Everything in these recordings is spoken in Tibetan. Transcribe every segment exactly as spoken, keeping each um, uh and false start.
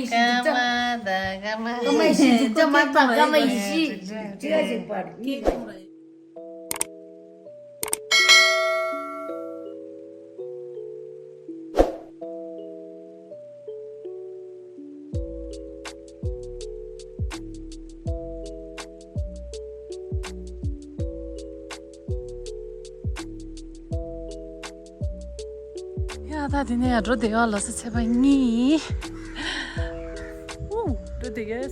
སྐར་མ་དང་སྐར་མ། སྐར་མ་བཞི་འཛུགས་སྐར་མ་དང་སྐར་མ་བཞི། ཅི་ཡ་ཞིག་པར། ཡ་ད་དེ་ནས་ཡ་འགྲོ་བསྡད་ཡོད། ལོ་གསར་ཚེས་པ་གཉིས། ཨུ། འགྲོ་བསྡད་ཡོད།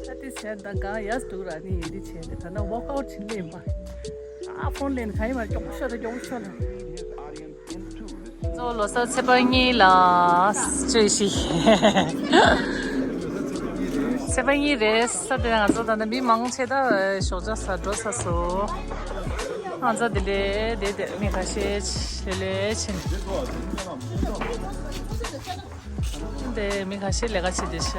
ད་དེ་ཟེར་ད་གང་ཡ་འདུག་ར་ནི་ཡིན་འདི་བྱས་ཏེ་ད་ན་ཝོག་ཨའུཊ་བྱེད་ལེ་ཡིན་པ། ཨ་ཕོན་ལེན་ག་ཡིན་པ་མགྱོགས་པོ་ཤོག་ད་མགྱོགས་པོ་ཤོག་ད། གཙོ་བོ་ལོ་གསར་ཚེས་པ་གཉིས་ལ་བཅོས་ཤིག་ཚེས་པ་གཉིས་རེད་ས་དེ་ང་ཚོ་ད་ནི་མི་མང་ཆེ་ད་ཞོགས་ཇ་ཟ་འགྲོ་ས་སོ། ང་ཚོ་དེ་ལས་དེ་དེ་མི་ཁ་ཤས་ལེ་ལེ་ཕྱིན། དེ་མི་ཁ་ཤས་ལས་ཀ་བྱེད་དེ་ཤག་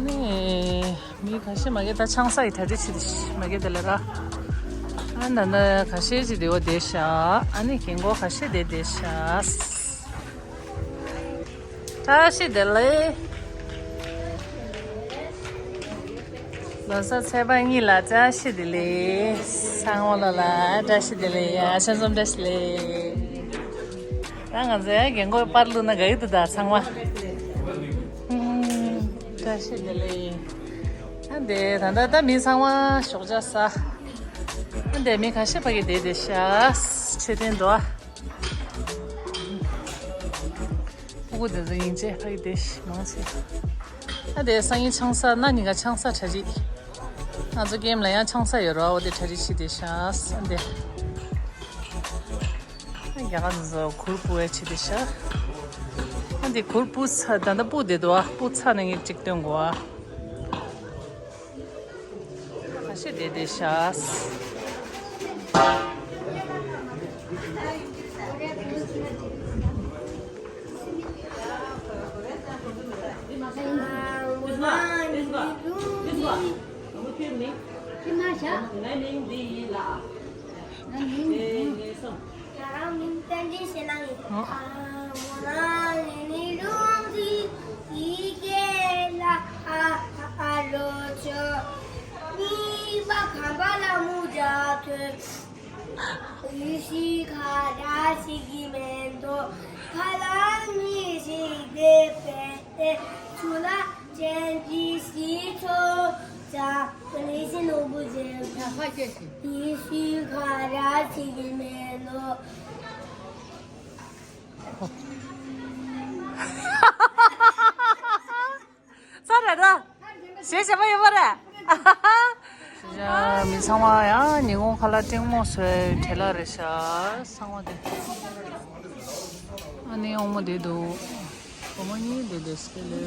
ནི་མི་ཁ་ཤས་མ་གི་ད་ཆང་ས་ཡི་གྲ་སྒྲིག་བྱེད་དེ་ཤག་མ་གི་དེ་ལས་ར། ཨ་ན་ན་ཁ་ཤས་ཅིག་དེ་བ་དེ་ཤག་ཨ་ནི་རྒན་གོག་ཁ་ཤས་དེ་དེ་ཤག་བཀྲ་ཤིས་བདེ་ལེགས། ལོ་གསར་ཚེས་པ་གཉིས་ལ་བཀྲ་ཤིས་བདེ་ལེགས། ཚང་མ་ལ་ལ་བཀྲ་ཤིས་བདེ་ལེགས། ཡ་ཆ་ཚང་བཀྲ་ཤིས་བདེ་ལེགས། ད་ང་ཚོ་ཡ་རྒན་གོག་པར་བླུགས་ན་དགའ་གི་འདུག་ད་ཚང་མ། ཧུམ། བཀྲ་ཤིས་བདེ་ལེགས། ཨ་འདི་ད་ལྟ་ད་མི་ཚང་མ་ཞོགས་ཇ་ཟ། ཨ་འདི་མི་ཁ་ཤས་ཕ་གི་བསྡད་བསྡད་ཤག་མཆོད་རྟེན་འགྲོ་ཨ། ཕྲུ་གུ་དེ་ཚོ་ཡིན་ཆེ་ཕ་གི་དེ་ཞིག་མང་ཆེ། ཨ་དེ་སང་ཉིན་ཆང་ས་གནངས་ཉིན་ཀ་ཆང་ས་གྲ་སྒྲིག་ང་ཚོ་ཀེམ་ལ་ཡང་ཆང་ས་ཡོད་ར། འོ་དེ་གྲ་སྒྲིག་བྱེད་དེ་ཤག་ཨ་དེ། ཨ་རྒྱ་གར་དེ་ཚོ་གུར་སྤུ་ཡ་བྱེད་དེ་ཤག་ཨ་དེ་གུར་སྤུ་ཚ་ད་ལྟ་སྤུ་བསྡད་འདུག་ཨ་སྤུ་ཚ་ནས་ངས་གཅིག་སྟོན་དགོས་ཨ། ཁ་ཤས་བསྡད་བསྡད་ཤག་ང་རང་མིང་བསྟན་འཛིན་ཟེར་ན་ཡིན། ཨ་མོ་ན་ལེ་ནི་ལུང་ཟི་ཡི་གེ་ལ་ཨ་ཨ་ལོ་ཆོ། གཉིས་པ་གམ་པ་ལ་མུ་ཇ་ཐོན། ཡུལ་ཤི་ཁ་ར་ཞིག་གི་མེན་དོ། ཁ་ལ་མི་ཞིག་དེ་པེ་ཏེ་ཆུ་ལ་ཅན་གྱི་ཞི་ཆོ་ཅ། ཀ་ལི་ཤི་ནོ་བུ་ཇེ་ཡ་ཧ་ཅེ་ཤི། ཡུལ་ཤི་ཁ་ར་ཞིག་གི་མེན་དོ། ཚར་རེད་ད། ཞེས་བྱ་བ་ཡོད་པ་རེད། ཡ་མི་ཚང་མ་ཡང་ཉིན་གུང་ཁ་ལག་སྤྲིང་མོ་བཟོས་བྲེལ་ལ་རེད་ཤག་ཚང་མ་དེ། ཨ་ནི་འོ་མོ་དེ་འདུག་བུ་མོ་གཉིས་དེ་དེ་སྐེ་ལེ།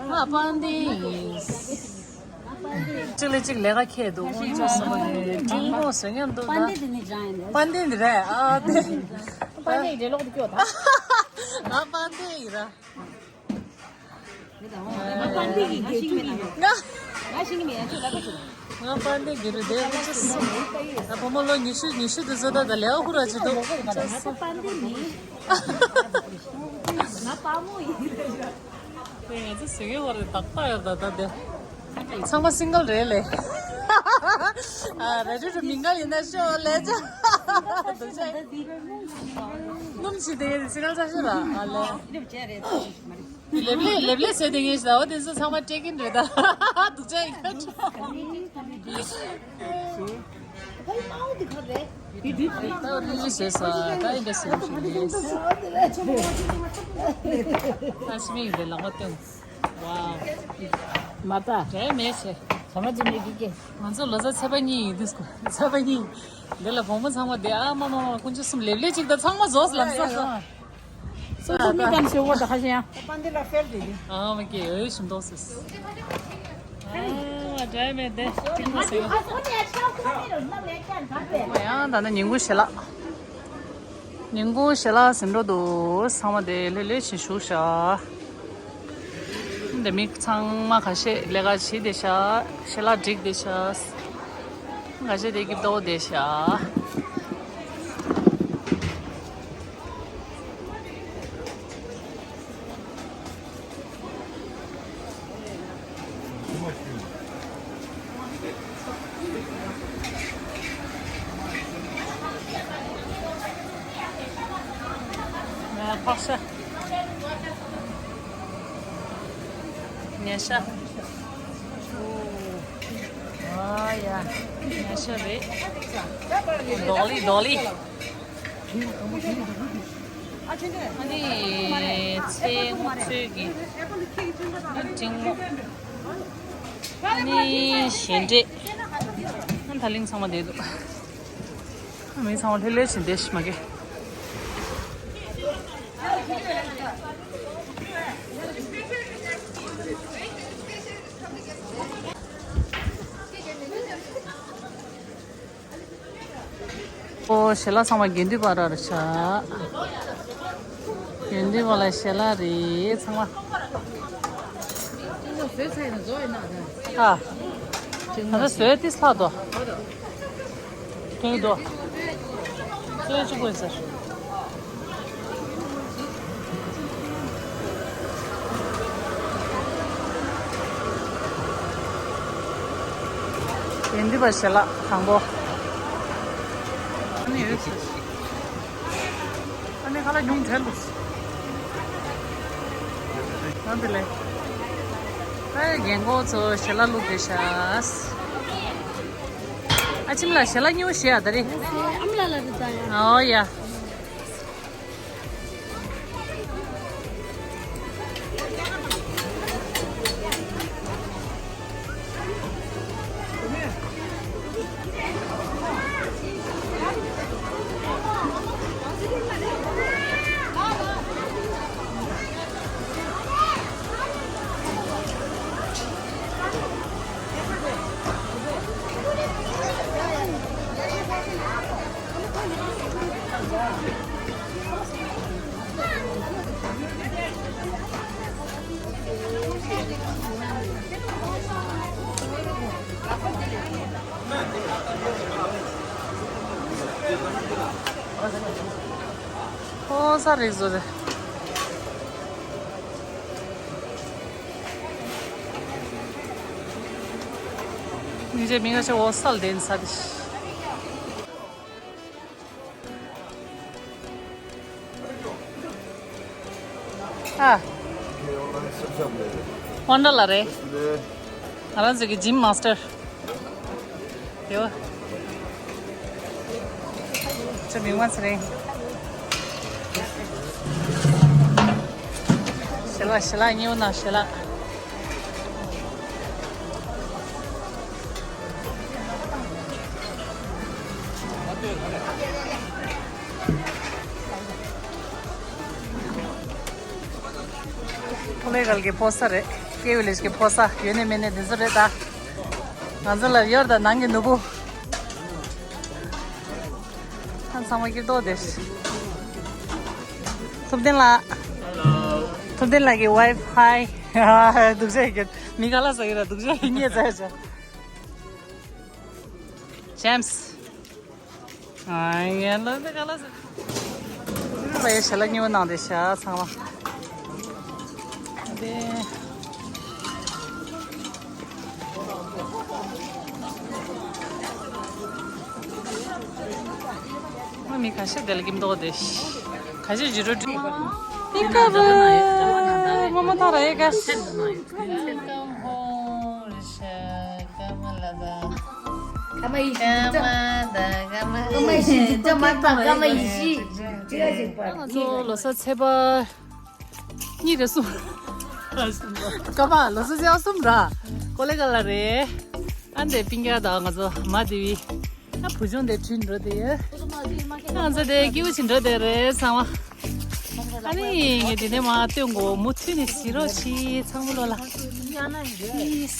ང་པང་གདན་ཡིན། གཅིག་ལས་གཅིག་ལས་ཀ་ཁྱད་འདུག་དབང་ཆ་སོང་ནས་སྤྲིན་ཕོག་བཟོ་མཉམ་འདུག་ད། པང་གདན་འདི་ནི་ཇ་ཡིན་རེད། པང་གདན་འདི་རེད་ཨ་དེ། པང་གདན་འདྲེ་ལོག་ཏུ་སྐྱོ་ད། ང་པང་གདན་ཡིན་ར། ང་པང་གདན་གྱི་དགེ་ཕྲུག་ཡིན། ང་ང་ཤེས་ཀྱི་མེད་ཡ་ཁྱོད་ལབ་པ་ཞིག་ང་པང་གདན་གྱི་རུ་དེ་དབང་ཆ་སོང་། ད་བུ་མོ་ལོ་ཉི་ཤུ་ཉི་ཤུ་དེ་ཚོ་ད་ད་ལས་ཀ་ཁུར་ར་ཅིག་འདུག་ང་ཚོ་པང་གདན་མིན། ང་དཔའ་མོ་ཡིན། དེ་ང་ཚོ་ཟེར་གྱི་བར་དུ་ཏག་ཏག་ཡོད་ད་ད་དེ། ཚང་མ་སིང་གལ་རེད་ལེ། ཨ་རེ་རེ་རེ་མིང་ག་ཡིན་ན་ཤོག་ལེ་ཅག་སྣུམ་ཞིག་དེ་ཡིན་སིང་གལ་ཆ་ཤོག་ལ་ཨ་ལེ། ལེབ་ལེ་ལེབ་ལེ་ཟེར་དེ་ངས་ཟ་བ་དེ་ཚོ་ཚང་མ་སྤྲད་ཀྱིན་རེད་ད། སྡུག་ཅག་ཡིན་ཁ་ཆོག་ད་རི་ལི་ཟེར་ས་ད་ཡིན་ད་ཟེར་ཞིག་རེད། ཨ་ཤི་མི་ཡིན་དེ་ལག་པ་སྟོན། ཝའོ། མ་ད། དྲན་མེད་ཟེར། ཚང་མ་ཅི་མི་གི་ཀེ། ང་ཚོ་ལོ་གསར་ཚེས་པ་གཉིས་ཡིན་དུས་ཚེས་པ་གཉིས། འདི་ལ་བུ་མོ་ཚང་མ་བསྡད་ཨ་མ་མ་མ་དཀོན་མཆོག་གསུམ་ལེབ་ལེ་གཅིག་དང་ཚང་མ་རྫོགས་ལམ་སང་སོང་། སོ་སོ་མི་ཙམ་ཞུ་བ་ད་ཁ་ཤས་ཡང་། པན་དེ་ལ་ཧྥེལ་དེ་དེ། ཨ་མ་ཀེ་འོས་ཤིན་ཏོག་སིས། ཨ་ འདྲ་མེད་དེ་ཅིག་མ་ཟེར། ཡང་ད་ནི་ཉིན་གུང་ཞལ་ལག་ཉིན་གུང་ཞལ་ལག་ཟིན་འགྲོ་འདུག་ཚང་མ་དེ་ལྷོད་ལྷོད་བྱས་བཞུགས་ཤག་དེ་མི་ཚང་མ་ཁ་ཤས་ལས་ཀ་བྱེད་བསྡད་ཤག་ཞལ་ལག་སྒྲིག་བསྡད་ཤག་ཁ་ཤས་དེ་སྐྱིད་པོ་བསྡད་ཤག་ཕག་ཤ། ཉ་ཤ། ཨོ། ཨ་ཡ། ཉ་ཤ་རེད། རྡོག་ལི་རྡོག་ལི། ཨ་ནི་ཚལ་སྔོ་ཚལ་གྱི་འབྲིང་མོ། ཨ་ནི་ཞལ་འབྲས། ཨ་ད་ལིང་ཚང་མ་བསྡད་འདུག་མི་ཚང་མ་ལྷོད་ལྷོད་བྱས་བསྡད་ཤག་མ་གི། ཨོ། ཞལ་ལག་ཚང་མ་དགེ་འདུན་པ་ར་རེད་ཤག་དགེ་འདུན་པ་ལ་ཞལ་ལག་རེད་ཚང་མ། ཨ། ད་ལྟ་བཟོས་ཏིས་ལྷག་དོ། ཐོན་དོ། ཚོས་གཅིག་པོ་ཡིན་ཟེར། དགེ་འདུན་པ་ཞལ་ལག་དང་པོ། ཨ་ནི་ཡོད་ཟེར། ཨ་ནི་ཁ་ལག་ཉུང་དྲན་འདུག་ཨ་དེ་ལས། ཨ་རྒན་གོག་ཚོ་ཞལ་ལག་བླུགས་བསྡད་ཤག་ཨ་ཁྱིམ་ལ་ཞལ་ལག་སྙིང་པོ་བཞེས་ཨ་ད་རེས། ཨ་མ་ལགས་ལ་རེད་ད་ཡ། ཨོ་ཡ། ཕོ་གསར་རིགས་བཟོ་རེད། ཉིན་རྗེས་མི་ང་ཆེ་འོ་སལ་དེན་ས་དེ། ཨ། ཝན་ཌར་ལ་རེད། ང་རང་ཚོ་གི་ཇིམ་མ་སི་ཊར། ཡོ། ཅི་མི་མ་ཚེ་རིང་། ཞལ་ལག་ཞལ་ལག་ཉེ་བོ་ན་ཞལ་ལག་ཀོ་ལེ་གལ་གྱི་ཕོ་ས་རེད། ཀེ་ཝི་ལེཇ་གྱི་ཕོ་ས་ཡོད་ནས་མེད་ནས་འདི་ཚོ་རེད་ད། ང་ཚོ་ལ་ཡོད་ད་ནང་གི་ནོར་བུ། ཨ་ཚང་མ་སྐྱིད་ཏོག་དེ། ཐུབ་བསྟན་ལགས། ཐུབ་བསྟན་ལགས་ཀྱི་ཝའི་ཕའི། སྡུག་ཅག་ཡིན། མི་ག་ལ་ཟ་གི་ར་སྡུག་ཅག་ཡིན་ངས་ཟ་བྱ། ཇེམ་སི། ཨ་ཡ་ལ་ལ་ག་ལ་ཟ། ལ་ཡ་ཞལ་ལག་ཉེ་བོ་གནང་བསྡད་ཤག་ཚང་མ། དེ། ང་མི་ཁ་ཤས་དེ་ལ་ཀིམ་ཏོག་དེ། ཁ་ཤས་ཇི་རོ་ཀྲི། ཏི་ཀ་བུ། ངོ་མ་ཐག་ར་ཡེ་ག་ཤི། ཀ་མ་ཡི་ཤི། ཀ་མ་ཡི་ཤི། ཀ་མ་ཡི་ཤི། ང་ཚོ་ལོ་གསར་ཚེས་པ། གཉིས་རེ་གསུམ། སྐར་མ་ལོ་སོ་སོ་གསུམ་ར། ཀོ་ལེ་ག་ལ་རེད། ཨ་འདྲེ་པིང་ཀ་དང་ང་ཚོ་མ་དེ་བི། ཨ་བུ་ཆུང་དེ་ཁྲིད་འགྲོ་དེ། ང་ཚོ་དེ་སྐྱིད་པོ་ཞིག་འགྲོ་དེ་རེད་ཚང་མ། ཨ་ནི་ངས་དེ་ནས་མ་སྟོན་གོ་མུ་མཐུད་ནས་གཟིགས་རོགས་གྱིས་ཚང་མ་ལོ་ལ། ཨིས།